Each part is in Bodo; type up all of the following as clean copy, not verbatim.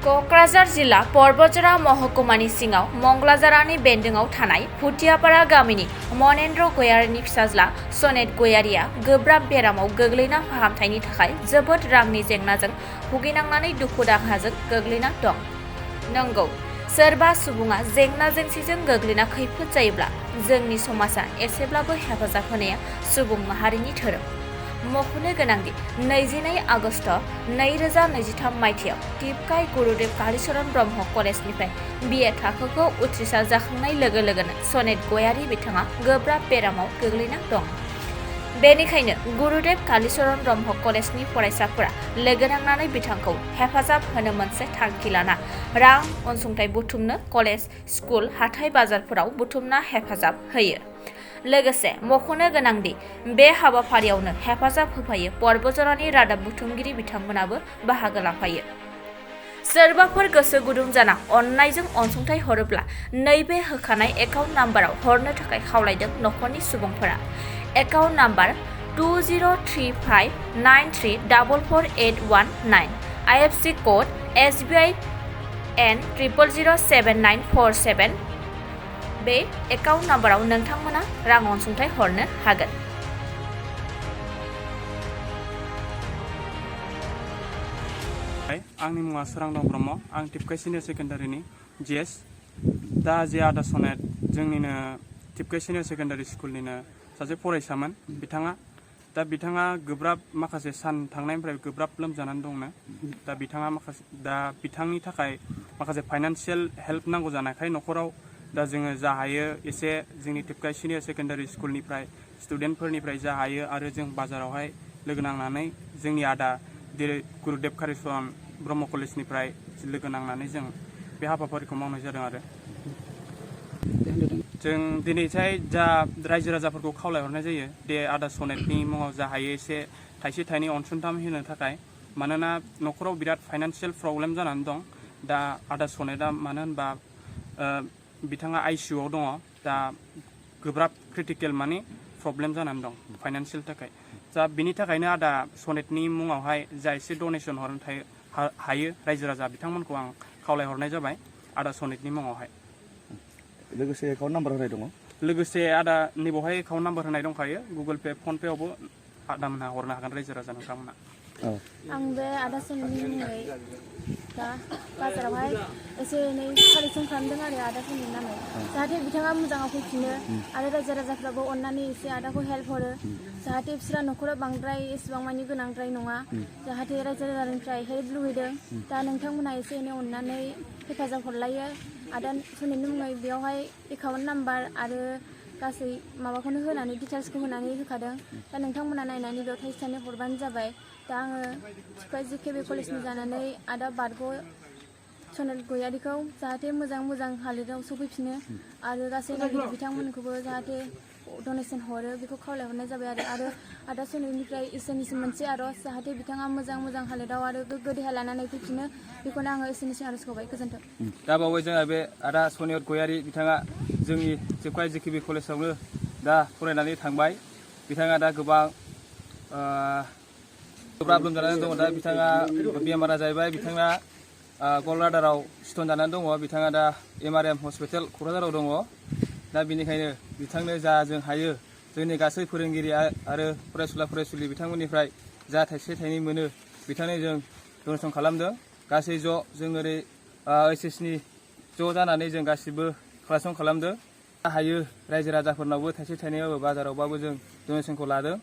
क'क्राझार जिल्ला बतझर महकुमानि सिङाव मंगलाजारानि बेन्दोंआव थानाय भुटियापारा गामिनि मनेन्द्र गयारिनि फिसाज्ला सनेट गयारिया गोब्राब बेरामाव गोग्लैना फाहामथायनि थाखाय जोबोद रांनि जेंनाजों भुगिनांनानै दुखु दाहाजों गोग्लैना दं। नंगौ, सोरबा सुबुङा जेंना जेंसिजों गोग्लैना खैफोद जायोब्ला जोंनि समाजा एसेब्लाबो हेफाजाब होनाया सुबुं माहारिनि धोरोम। मख'नो गोनांदि 22 आगस्ट 2023 मायथाइयाव टिपकाय गुरुदेव कालीचरण ब्रह्म कलेजनिफ्राय BA थाखोखौ उथ्रिसार जाखांनाय लोगो लोगोनो सनेट गयारि बिथाङा गोब्राब बेरामाव गोग्लैना दं। बेनिखायनो गुरुदेव कालीचरण ब्रह्म कलेजनि फरायसाफोरा लोगो नांनानै बिथांखौ हेफाजाब होनो मोनसे थांखि लाना रां अनसुंथाइ बुथुमनो कलेज, स्कुल, हाथाइ बाजारफोराव बुथुमना हेफाजाब होयो। लोगोसे मख'नो गोनांदि बे हाबाफारियावनो हेफाजाब होफायो बतझरनि रादाब बुथुमगिरि बिथांमोनाबो बाहागो लाफायो। सोरबाफोर गोसो गुदुं जाना अननायजों अनसुंथाइ हरोब्ला नैबे होखानाय एकाउन्ट नाम्बाराव हरनो थाखाय खावलायदों नखरनि सुबुंफोरा। Account number 203593444819, IFSC code SBI N000797। बे एकाउन्ट नाम्बाराव नोंथांमोना रां अनसुंथाइ हरनो हागोन। आंनि मुङा सोरांदाव ब्रह्म। आं टिपकाय सिनियर सेकेन्डारिनि GS। दा जे आदा सनेट जोंनिनो टिपकाय सिनियर सेकेन्डारि स्कुलनिनो सासे फरायसामोन बिथाङा गोब्राब माखासे सान थांनायनिफ्राय गोब्राब लोमजानानै दंनो। दा बिथांनि थाखाय माखासे फाइनान्सियेल हेल्प नांगौ जानायखाय न'खराव दा जोङो जा हायो एसे जोंनि टिपकाय सिनियर सेकेन्डारि स्कुलनिफ्राय स्टुडेन्टफोरनिफ्राय जा हायो आरो जों बाजारावहाय लोगो नांनानै जोंनि आदा गुरुदेव कालीचरण ब्रह्म कलेजनिफ्राय लोगो नांनानै जों बे हाबाफारिखौ मावनाय जादों आरो जों दिनैहाय जा रायजो राजाफोरखौ खावलायहरनाय जायो दे आदा सनेटनि मुङाव जा हायो एसे थाइसे थाइनै अनसुंथाइ होनो थाखाय, मानोना न'खराव बिराद फाइनान्सियेल प्रब्लेम जानानै दं। दा आदा सनेटआ मानो होनबा बिथाङा ICUआव दङ। दा गोब्राब क्रिटिकेल माने प्रब्लेम जानानै दं फाइनान्सियेल थाखाय। दा बिनि थाखायनो आदा सनेटनि मुङावहाय जा एसे डनेसन हरनो हायो रायजो राजा बिथांमोनखौ आं खावलायहरनाय जाबाय आदा सनेटनि मुङावहाय। लोगोसे एकाउन्ट नाम्बार होनाय दङ। लोगोसे आदा नैबावहाय एकाउन्ट नाम्बार होनाय दंखायो। गुगोल पे, फन पेआवबो आदामोनहा हरनो हागोन रायजो राजा नोंथांमोना। आं बे आदा सनेटनि मुङै दा बाजारावहाय एसे एनै कालेक्सन खालामदों आरो आदा सनेटनि नामै, जाहाथे बिथाङा मोजाङाव फैफिनो आरो रायजो राजाफ्राबो अननानै एसे आदाखौ हेल्प हरो, जाहाथे बिस्रा न'खराव बांद्राय एसेबां मानि गोनांद्राय नङा, जाहाथे रायजो राजानिफ्राय हेल्प लुगैदों। दा नोंथांमोनहा एसे एनै अननानै हेफाजाब हरलायो। आदा सनेटनि मुङै बेयावहाय एकाउन्ट नाम्बार आरो गासै माबाखौनो होनानै डिटेल्सखौ होनानै होखादों। दा नोंथांमोना नायनानै बेयाव थाइसे थाइनै हरबानो जाबाय। दा आङो टिपकाय JKB कलेजनि जानानै आदा सनेट गयारिखौ जाहाथे मोजां हालोदाव सफैफिनो आरो गासै नायगिरि बिथांमोनखौबो जाहाथे डनेसन हरो बेखौ खावलायहरनाय जाबाय आरो आदा सनेटनिफ्राय इसोरनिसिम मोनसे आर'ज, जाहाथे बिथाङा मोजां हालोदाव आरो गोग्गो देहा लानानै फैफिनो, बेखौनो आङो इसोरनिसिम आर'ज खावबाय। गोजोन्थों। दा बावै जोंहा बे आदा सनेट गयारि बिथाङा जोंनि टिपकाय JKB कलेजावनो दा फरायनानै थांबाय। बिथाङा दा गोबां गोब्राब लोमजानानै दङ। दा बिथाङा बेमारा जाहैबाय, बिथाङा गलब्लाडाराव स्टन जानानै दङ। बिथाङा दा MRM हस्पिटाल क'क्राझाराव दङ। दा बेनिखायनो बिथांनो जा जों हायो जोंनि गासै फोरोंगिरि आरो फरायसुला बिथांमोननिफ्राय जा थाइसे थाइनै मोनो बिथांनो जों डनेसन खालामदों। गासै जों ओरै HSनि ज' जानानै जों गासिबो कालेक्सन खालामदों। हायो रायजो राजाफोरनावबो थाइसे थाइनैबाबो बाजारावबाबो जों डनेसनखौ लादों।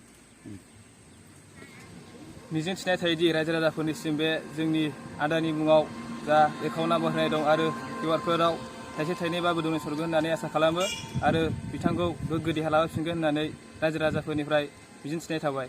मिजिं थिनाय थायोदि रायजो राजाफोरनिसिम बे जोंनि आदानि मुङाव जा एकाउन्ट नाम्बार होनाय दं आरो QR कोडआव थाइसे थाइनैबाबो डनेसन हरगोन होननानै आसा खालामो आरो बिथांखौ गोग्गो देहा लाबोफिनगोन होननानै रायजो राजाफोरनिफ्राय मिजिं थिनाय थाबाय।